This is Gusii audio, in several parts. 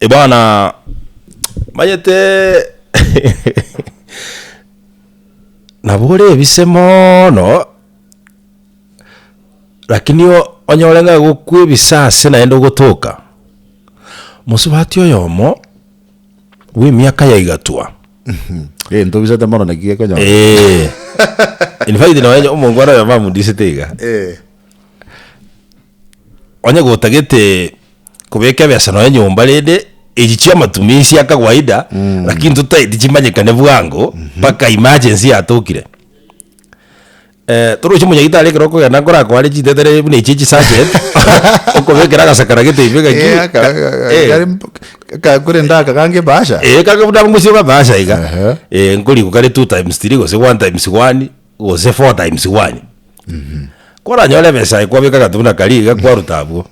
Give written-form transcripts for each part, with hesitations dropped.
Bwana, manyete nabo ore ebise moono, lakini onyore ng'a gokwa ebise ase naende ogotoka, mosubati oyomo bwa emiaka ya igatwa. Egento obisete mono naki gekonyora. Eh. In fact nonye omongwana oyomo amundisete iga. Eh. Onye gotagete kobeka ebesa nonya nyomba rende echi chia amatumisi a kawaida lakini totaeti chimanyekane bwango mpaka emergency yatokire. Torochi omonyagitari ekero okogenda nkorakoare chitetere buna echi echisergeant okobekera agasakara gete ime gaki Eh, aka- aka- eh. kare mp- kakorende aka kange ebahasha. Eh, kake buna abang'usie ba ebahasha iga. Ehe. Eh, nkorikwa kare two times three gose one times one gose four times one. Koranyore ebesa aye kwabeka agato buna karia iga kwaruta abwo.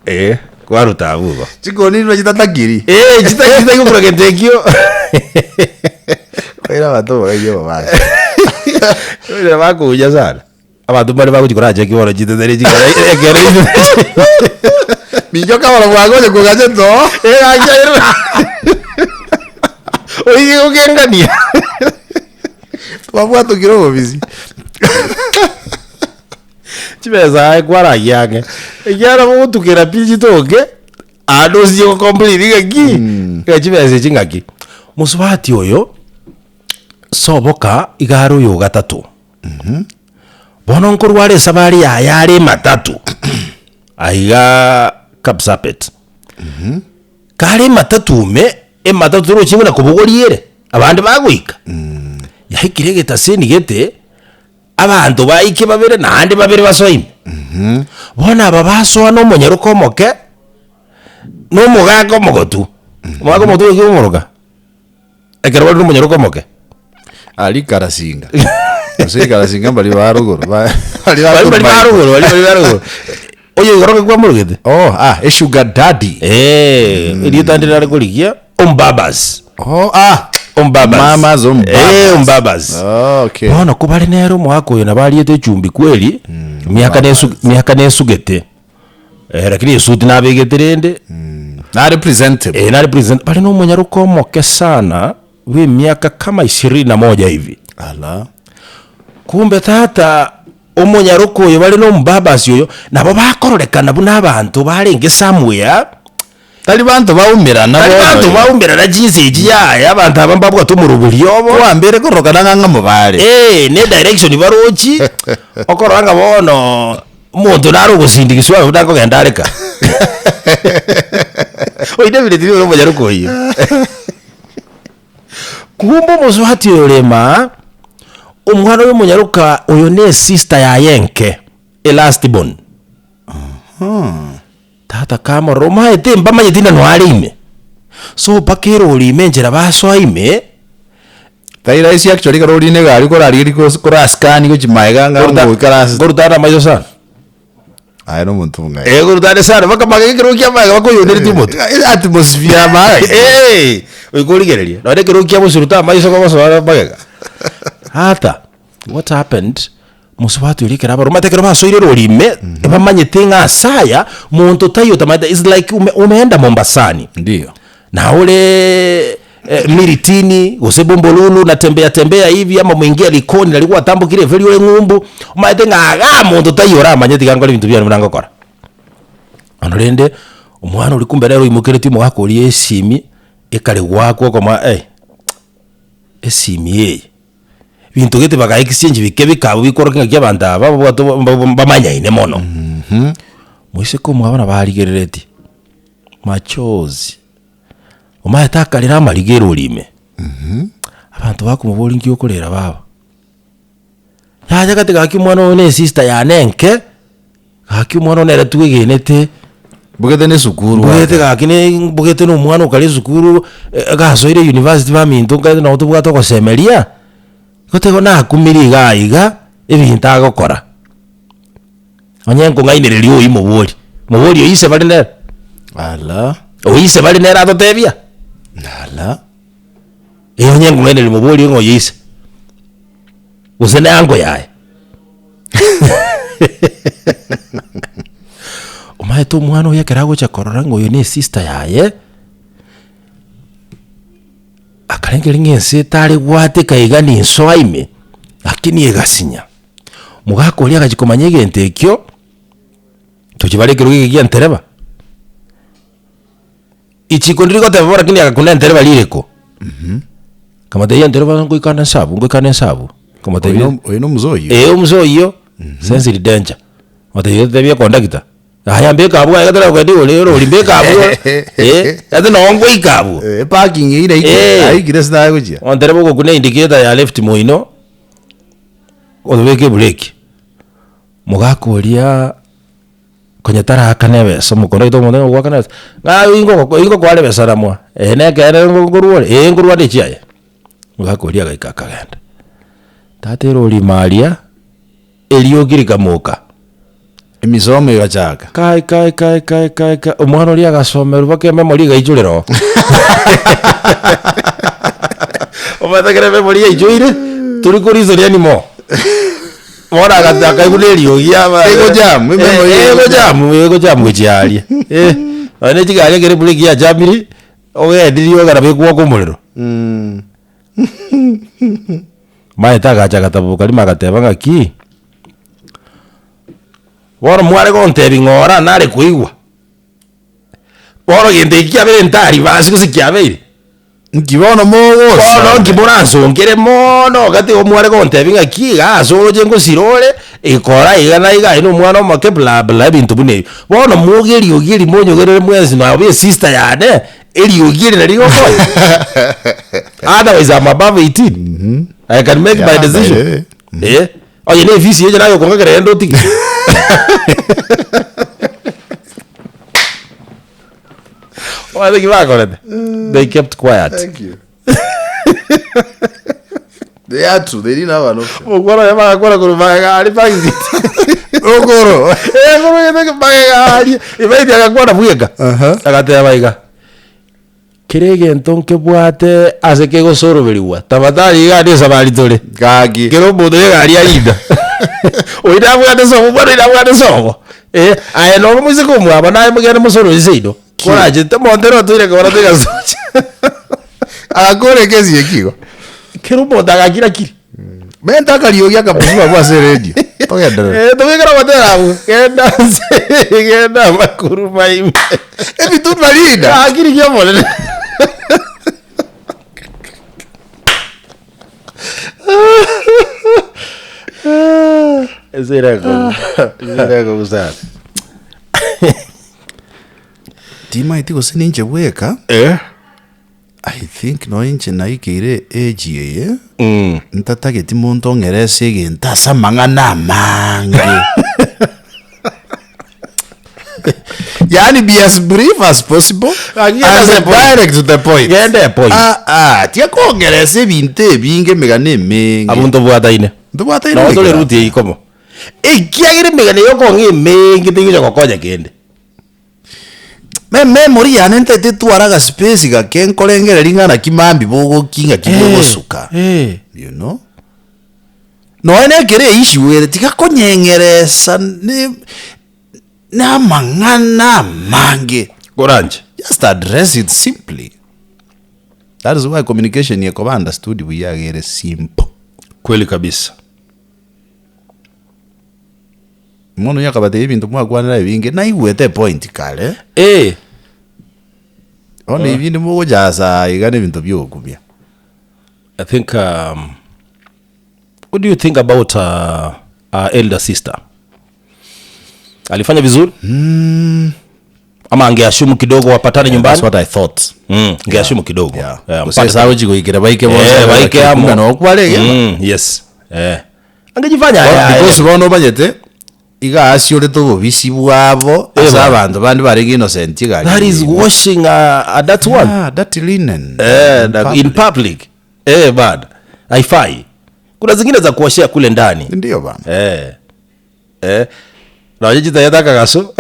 Eh, kwaruta abwo igo. Chikoni nigo chitatakiri. Eh, chitaki chitaki gokora gento ekio. Oira abanto oboraia obobasi. Oira bakobuya sana. Abanto mbare bagochi koracheki bono chitetere chikora ekero Minyoka bono bwango onye kogacha etoo. Eh, gaki aye oige gokengania. Twabwatokire obobisi. Chibesa aye kwaragia ang'e, ekiagera bogotukera pi chitoke, aande osiche go complain ng'aki, ng'a chibesa echi ng'aki. Mosubati oyo, soboka iga are oyo ogatato, bono nkorwa are esabari yaye are ematatu, aigaa Kapsabet. Kare ematatu ime, ematatu torochi buna kobogoria ere, abande bagoika. Yaikire egetaseni gete, abanto baike babere naende babere basoe ime. Bono aba basoa na omonyaroka omoke, na omogaka omogotu. Omogaka omogotu naki omoroka? Ekero bare na omonyaroka omoke. Aria Karasinga. Gose Karasinga mbaria ba rogoro ba baria Baria ba baria ba rogoro, baria baria ba rogoro. Oyo igoro ng'aki kwamorogete? Oh, ah, esugar daddy. Eh, erieta ndire nare korigia, Ombabas. Oh, ah. Ombabas. Mamas Ombabas. Eh, Ombabas. Oh, okay. Bono kobare nere omogaka oyo nabo ariete echumbi kweli, miaka nesu miaka nesugete. Eh, lakini esuti nabegete rende, Nare presentable. eh, nare present, bare na omonyaroka omoke sana, bwa emiaka kama ishirini na moja hivi. Ala. Kumbe tata, omonyaroka oyo bare na omobabasi oyo, nabo bakororekana buna abanto barenge somewhere, Tari banto baumerana tari bono banto iga. baumerana chinsa echi yaya, abanto aba mbabwate omoroberio obo. Kwambere korokana ng'a ng'amo bare. Eh, ne direction barochi, okorora ng'a bono omonto nare ogosindikiswa abe buna nkogenda are ka. Oyio definitely ore omonyaroka oyio. Kumbe omosubati oyo rema, omwana oyo omonyaroka oyo ne esister yaye enke, e last born. Tata kamorora omaete mbamanyeti na noare ime, so mpaka erori ime enchera basoa ime. Tari rahisi actually ekero orine egari korarigerie gose korascan gochia magega ng'a Koruta ngoikaranse. koruta ande amaiso sana. Aye nomonto omong'aini. Eh, koruta ande sana mpaka magega ekero kia magega bakoyoneretie omotwe. Atmosphere ya magega. Eh, goika origererie nonye ekero kia bosio ruta amaiso kogosoa magega. Ata, what happened, mosubati oria ekero abarwa omanyete ekero basoire erori ime, ebamanyete ng'a ase aya, monto taiyo otamanyete is like ume umeenda Mombasani. Ndio. Na ore Miritini gose Bombolulu unatembea tembea hivi ama umeingia Likoni nari gwatambokire eferi ore ng'umbu, omanyete ng'a igaa monto taiyo oramanye tiga nkore ebinto biane buna ngokora. Bono rende, omwana oria kumbe nere oimokeretie omogaka oria esimi, ekare goakwa okomoa eh, esimi eye, ebinto gete baga exchange bike bike abwo bikorokia ng'aki abanto aba babwate obo mbamanyaine mono. Moiseke omwabo nabo arigereretie, machozi. Omanyete akarera amariga erori ime, abanto bakomoboria nki okorera baba? Yaya gati gaki omwana oyo na esister yane enke, gaki omwana oyo nere twegenete, Mbogete na esukuru mbogete gaki ne mbogete na omwana okare esukuru, gasoire university baminto nkaete nabo tobwate ogosemeria, goteba nakumirie igaa iga, ebinto agokora. Onye nkong'ainereria oyio mobori, mobori oyio ise bare nere? Ala. Oyio ise bare nere atotebia? Ala. Eh, onye nkong'ainereria mobori ng'a oyio ise, gose ne uncle yaye. Omaete omwana oyo ekero agocha korora ng'a oyo ne esister yaye, akarengereria ng'a ense etare gwateka iga ninsoa ime, lakini egasinya. Mogaka oria agachia komanya egento ekio, tochi bare ekerogo eke gia entereba, Ichiko ndiri goteba bo lakini agakuna entereba ririko. Akamotebia entereba ngoika na esabu, ngoika na esabu. Akamotebia Oyo oyo nomuze oyio? eh omuze oyio, sense iri danger. Akamotebia tebia ekondakita, yaya mbeka abwo aye gatara kogenda igoro erori mbeka abwo eh, ase noo ngoika abwo. Eh, eparking eyio naikire, Eh. aikire ase naye gochia. Ontereba ogokuna eindicator ya left moino, obeke ebreki, mogaka oria. Konya taraakana ebesa, omokondakta omonto ng'a ogoakana ebesa, ng'a ingo ogoko ingo kware ebesa ramwa, eh nekeene ngo nkorwa ore, eh nkorwa ande echiaye. Omogaka oria agaika akagenda. Tata erori ime aria, eriogi rikamoka. Emisomo egachaka. Kai kai kai kai kai kai, omwana oria agasomerwa mpaka ememory egaichorera oo. Omanyete ekero ememory yaichoire, tori koreason anymore. Bono agati akaigwa na eriogi aba Egojamu, ememory Eh, egojamu egojamu gochia aria eh, nonye ne chigari ekero ebreki yachamire, ogendirie ogera begwoka omorero. Maete agacha agataboka rimo agateba ng'aki, bono mware gontebia ng'ora nare koigwa, bono gento eki kiabeire ntari basi gose kiabeire. Nki bono mogosa? Bono nki moransonkere mono gati igo mware gontebia ng'aki iga ase oroche ngosira ore, ikora iga na iga aye na omwana omoke bla bla ebinto buna ebio. Bono mwoge eriogi eri monyogerere mwensi nabo esister yane, eriogi eri nari rigokonya. Otherwise I'm above 18, I can make my Yeah, by decision. the way. Eh, onye na efisi eche naye okong'akera rende otige. Omanyete ki bakorete? They kept quiet. Thank you. They had to, they didn't have an option. Omokwana oye bagakwana korwa magega aria back seat. Okoro. Eh, korwa gete magega aria. Ibaiti agakwana bweka. Aha. Agateba iga, kera egento nkebwate ase kegosoroberigwa, tafadhali iga ande esabari tore. Gaki. Kera omonto egari arinda. Oyio nabwate sobo, omwana oyio nabwate sobo. Eh, aye nonya omoiseke omwabo naye mogende mosorore seino. Korachete omonto ere otoire kora toigasoche. Agakora ekesi eki igo. Kera omonto agakira kiri. Menta akariogi akabusu abwo ase eredio. Togenderere. Eh, tobekere ogotera abwo. Genda nse, genda amakuru maime. Ebitunwa barinda. Akiri kia omonene. Ase ere akong'u. Ase ere akong'u sana. Timaeti gose ninche bweka, Eh. I think nonya inche naikeire age eye, Mm. ntatageti monto ong'ere ase egento ase amang'ana amange. Yaani be as brief as possible Gaki genda ase and point. direct to the point. Genda epoint. Ah, ah, tiga kong'era ase ebinto ebinge emegano emenge. Abwo ntobwataine. Ntobwataine Nabo tore goikera. route eyio komo. Ekiagera emegano eye okong'a emenge tegocha gokonya kende. Me memory yane ntaete twara agaspace gake nkorengereria ng'a naki mambia bogoki ng'aki bogosuka. Eh. You know? Nonya na ekero eissue ere tiga konyeng'eresa ne na amang'ana amange. Koranche. Just address it simply. That is why communication ekoba understood buya iga ere simple. Kweli kabisa. Bono onye akabatebia ebinto mwakwanera ebinge, naigwete epoint kare. Eh. Bono ebinde mogochasa iga na ebinto bia ogokumia. I think um, what do you think about uh, our elder sister? Alifanya vizuri? Ama angeashumu kidogo wapatane nyumbani? That's what I thought. Angeashumu kidogo. Yeah. Yeah, Gose mpate- ase agochi goikera baike bonsi Eh, baike amo. Kumbe nokware iga. Yes. Eh. Angejifanya Bono aya- because bono omanyete iga asiorete obobisi bwabo Eh, ase bana. abanto bande barenge innocent iga That is washing that one. Yeah, dirty linen. Eh, In in public. public. Eh, bana. Haifai. Kuna zingine za kuoshea kule ndani. Ndio bana. Eh. Eh. Nonya chitayete akagaso.